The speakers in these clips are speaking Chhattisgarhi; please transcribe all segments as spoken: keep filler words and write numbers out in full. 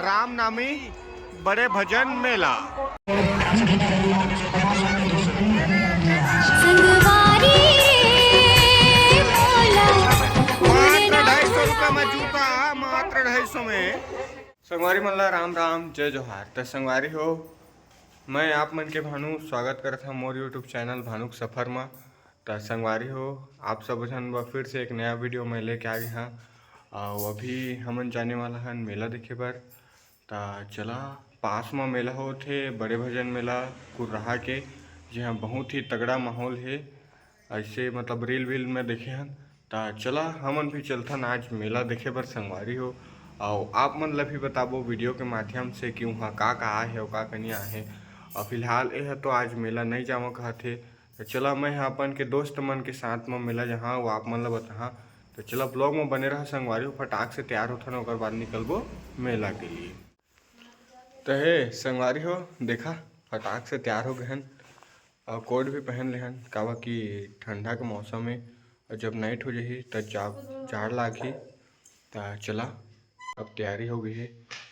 रामनवमी बड़े भजन मेला। संगवारी मोला मात्र ढाई सौ रुपया में जूता, मात्र ढाई सौ में। संगवारी मन ला राम राम, जय जोहार। त संगवारी हो, मैं आप मन के भानु स्वागत करत हंव मोर YouTube चैनल भानु के सफर म। त संगवारी हो, आप सब झन बर फिर से एक नया वीडियो मैं लेके आ गे हंव। अउ अभी हमन जाने वाला हन मेला देखे बर। त चला, पास म मेला होत हे, बड़े भजन मेला कुर्राहा के, जिहां बहुत ही तगड़ा माहौल हे। ऐसे मतलब रील वील में देखे हन। त चला, हमन भी चलथन आज मेला देखे बर संगवारी हो, अउ आप मन ला भी बताबो वीडियो के माध्यम से कि उहाँ का का आहे अउ का का नइ आहे। अउ फिलहाल एह तो आज मेला नइ जावं कहत हे। त चला, मैं ह अपन के दोस्त मन के साथ म मेला जाहूं अउ आप मन ला बताहूं। त चला, ब्लॉग म बने रहा संगवारी हो, फटाक से तैयार होथन, ओकर बाद निकलबो मेला के लिए। त हे संगवारी हो, देखा, फटाक से तैयार हो गे हन। अउ कोट भी पहन ले हन, काबर कि ठंडा के मौसम हे, अउ जब नाइट हो जाही, त जा-, जाड़ लागही। त चला, अब तैयारी हो गे हे,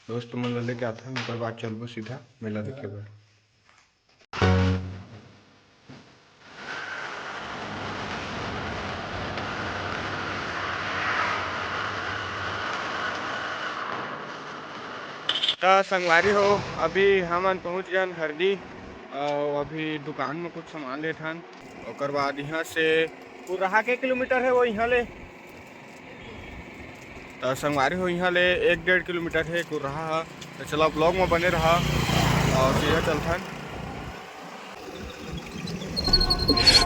दोस्त मन ला लेके आथन, ओकर बाद चलबो सीधा मेला देखे बर। त संगवारी हो, अभी हमन पहुंच गए हन हरदी, अउ अभी दुकान में कुछ सामान लेथन। ओकर बाद इहाँ से कुर्राहा के किलोमीटर हे, वो इहाँ ले। त संगवारी हो, इहाँ ले एक डेढ़ किलोमीटर हे कुर्राहा ह। त चला, ब्लॉग में बने रहा अउ सीधा चलथन।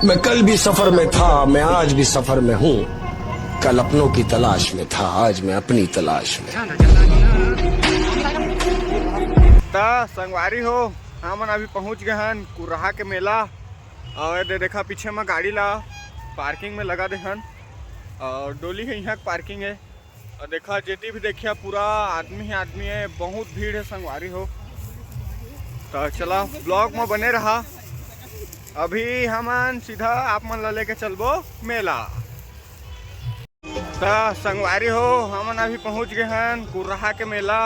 मैं कल भी सफर में था, मैं आज भी सफर में हूँ। कल अपनों की तलाश में था, आज मैं अपनी तलाश में। त संगवारी हो, हमन अभी पहुंच गए हन कुर्राहा के मेला। अउ ये दे देखा, पीछे म गाड़ी ला पार्किंग में लगा दे हन, अउ डोली हे, इहाँ के पार्किंग हे। अउ देखा, जेती भी देखिया, पूरा आदमी ही आदमी हे, बहुत भीड़ हे संगवारी हो। त चला, ब्लॉग में बने रहा। अभी हमन सीधा आप मन ला लेके चलबो मेला। त संगवारी हो, हमन अभी पहुंच गए हन कुर्राहा के मेला।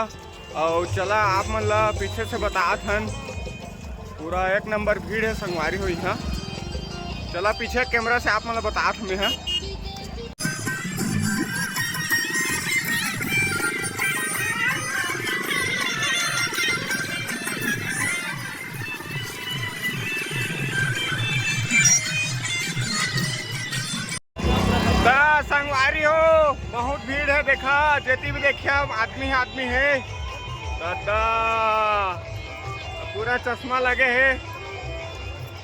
अउ चला, आप मन ला पीछे से बतात हन, पूरा एक नंबर भीड़ हे संगवारी हो इहाँ। चला, पीछे कैमरा से आप मन ला बतात हन मैं ह। त संगवारी हो, बहुत भीड़ हे, देखा, जेती भी देखिया, आदमी ही आदमी हे। दादा, पूरा चश्मा लगे हे,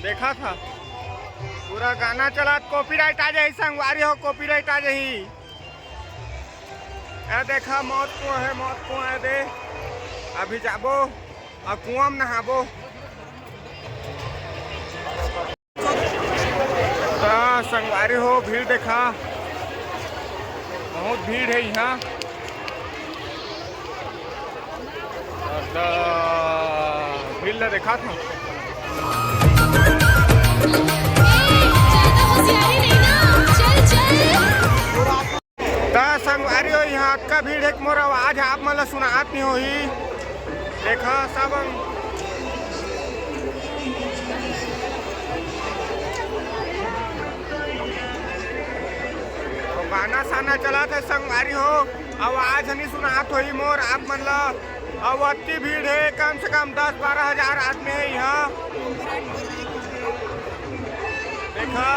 देखा था, पूरा गाना चलात, कॉपीराइट आ जाही संगवारी हो, कॉपीराइट आ जाही। ए देखा, मौत कुआं हे, मौत कुआं हे दे, अभी जाबो अउ कुआं में नहाबो। त संगवारी हो, भीड़ देखा, बहुत भीड़ हे इहाँ। त भीड़ ला देखा था। त संगवारी हो, इहाँ अतका भीड़ हे कि मोर आवाज आप मन ला सुनात नइ होही। देखा, सब गाना साना चलत हे संगवारी हो, आवाज नइ सुनात होही मोर आप मन ला। अउ अतकी भीड़ हे, कम से कम दस बारह हजार आदमी हे इहाँ। देखा।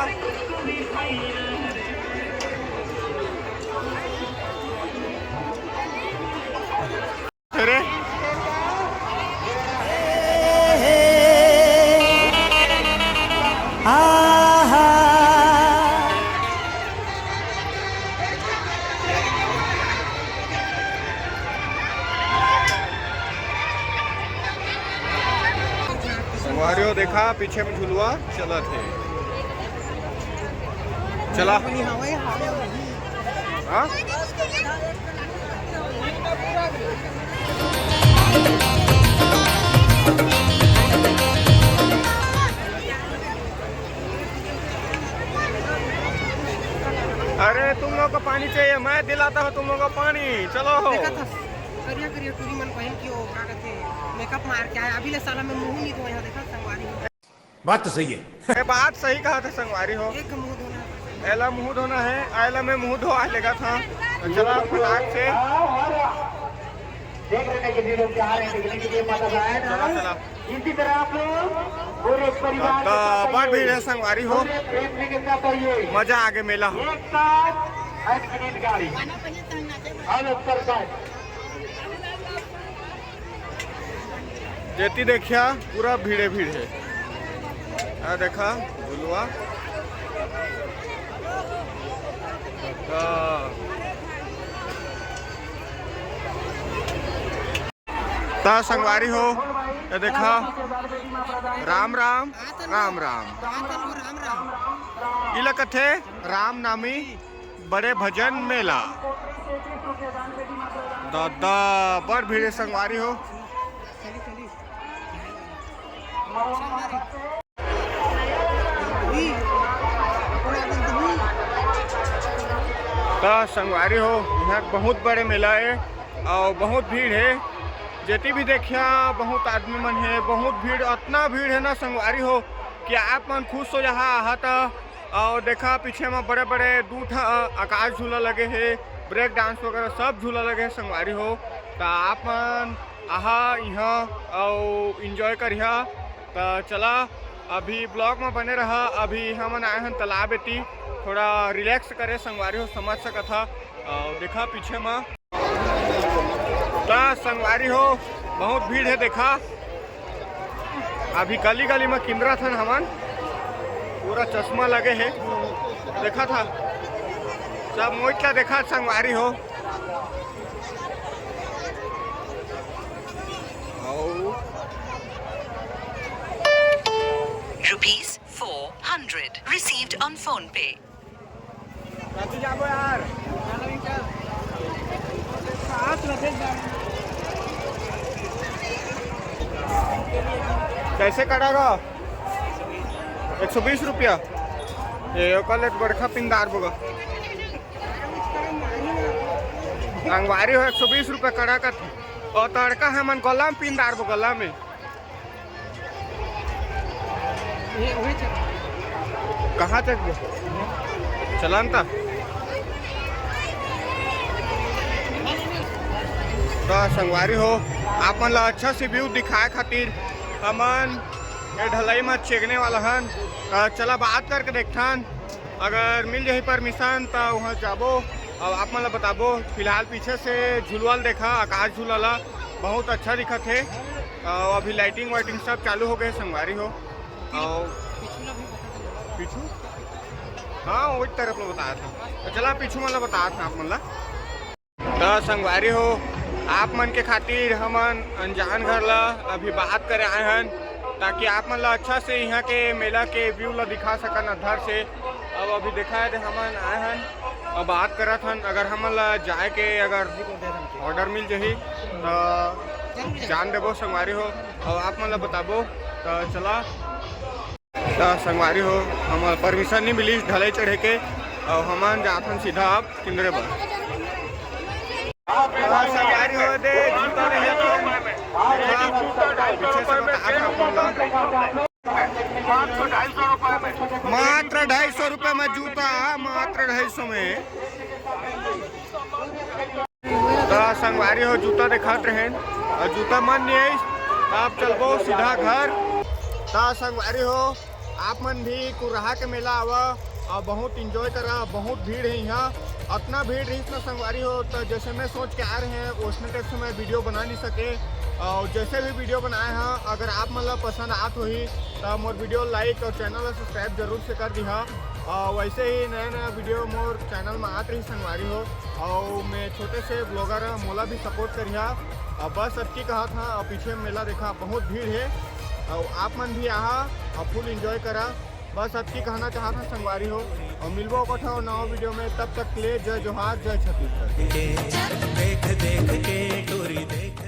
अरे। संगवारी हो, देखा, पीछे में झुलुआ चलत हे। चला। हाँ? अरे, तुम लोग को पानी चाहिए, मैं दिलाता हूँ तुम लोग को पानी। चलो। देखा था। करिया करिया टूरी मन पहिन के वो का कहते, मेकअप मार के आए। अभी ले साला मैं मुंह नहीं धोए हंव, देखा संगवारी हो। बात तो सही है। ये बात सही कहा था संगवारी हो। एक मुंह धोना है। एला मुंह धोना है, आयला मैं मुंह धोआ लेगा था। तो चला फटाक से। देख रहे हैं कितने लोग जा रहे हैं देखने के लिए, मजा आया ना। चला, चला। इसी तरह आप लोग पूरे परिवार के साथ आइए। भीड़ है संगवारी हो। पूरे प्रेम के साथ आइए। मजा आगे मेला। एक साथ अनगिनत गाड़ी। हम ऊपर साथ। जेती देखिया पूरा भीड़े भीड़ है। आ देखा झुलुआ। ता संगवारी हो, ये देखा, राम राम, राम राम। इला कथे राम नामी बड़े भजन मेला। दादा बड़ भीड़ है संगवारी हो। त संगवारी हो, यहाँ बहुत बड़े मेला है और बहुत भीड़ है। जेती भी देखिया बहुत आदमी मन है, बहुत भीड़, अतना भीड़ है ना संगवारी हो कि आप मन खुश हो जहा आहा त। और देखा पीछे में बड़े बड़े दू ठा आकाश झूला लगे है, ब्रेक डांस वगैरह सब झूला लगे है संगवारी हो। त आप मन आहा यहाँ और एंजॉय करिहा। त चला अभी ब्लॉग में बने रहा। अभी हमन आए हन तालाब एती, थोड़ा रिलैक्स करे संगवारी हो, समझ सकत हा। और देखा पीछे में त संगवारी हो बहुत भीड़ है। देखा अभी गली गली में किंदरा थन हमन, पूरा चश्मा लगे है। देखा था सब मोहित का देखा संगवारी हो। Rupees four hundred received on PhonePe. कैसे कटागा? एक सौ बीस रुपया। ये ओकर ले बड़खा पिंदार बगा। संगवारी हो, एक सौ बीस रुपया कड़ा कथे। और तड़का हमन गला में पिंदार बगा, गला में। कहाँ चक गया? चलन ता। त संगवारी हो, आप मन ला अच्छा से व्यू दिखाए खातिर हमन ये ढलाई में चेकने वाला हन। त चला बात करके देखथन, अगर मिल जाही परमिशन त वहाँ जाबो। अब आप मन ला बताबो, फिलहाल पीछे से झुलवा ल देखा, आकाश झूला ला, बहुत अच्छा दिखत हे। अउ अभी लाइटिंग वाइटिंग सब चालू हो गए संगवारी हो। अउ पीछू, हाँ, वही तरफ ला बतात हन। त चला पीछू मन ला बतात हन आप मन ला। त संगवारी हो, आप मन के खातिर हमन अनजान घर ला अभी बात करे आए हन, ताकि आप मन ला अच्छा से यहाँ के मेला के व्यू ला दिखा सकन अंदर से। अब अभी देखा है, हमन आए हन, अब बात करत हन, अगर हमन ला जाए के अगर ऑर्डर मिल जाही त जान देबो संगवारी हो, अउ आप मन ला बताबो। त चला, त संगवारी हो, हमन परमिशन नहीं मिली ढलाई चढ़े के, अउ हमन जात हन सीधा अब किंदरे बर। त संगवारी हो दे, जूता ले हे तो पीछे से बता आप मन ला। मात्र ढाई सौ रुपए में जूता, मात्र ढाई सौ में। त संगवारी हो, जूता देखात रहेन अउ जूता मन नहीं आइस, त आप चलबो सीधा घर। त संगवारी हो, आप मन भी कुरहा के मेला आवा अउ बहुत एंजॉय करा। बहुत भीड़ है यहाँ, अतना भीड़ रहिस ना संगवारी हो, त जैसे मैं सोच के आए रहें वैसने टाइप से मैं वीडियो बना नहीं सके। अउ जैसे भी वीडियो बनाए हैं, अगर आप मन ला पसंद आत होही त मोर वीडियो लाइक अउ चैनल ला सब्सक्राइब जरूर से कर दिहा। अउ वैसे ही नया नया वीडियो मोर चैनल में आत रही संगवारी हो। अउ मैं छोटे से ब्लॉगर हूँ, मोला भी सपोर्ट करिहा। अउ बस अतकी कहत हाँ, अउ पीछे मेला देखा बहुत भीड़ है, अउ आप मन भी आहा अउ फुल एंजॉय करा। बस अतकी कहना चाहत हूँ संगवारी हो, अउ मिलबो कठो नवा वीडियो में। तब तक के लिए जय जोहार, जय छत्तीसगढ़। देख देख के टोरी देख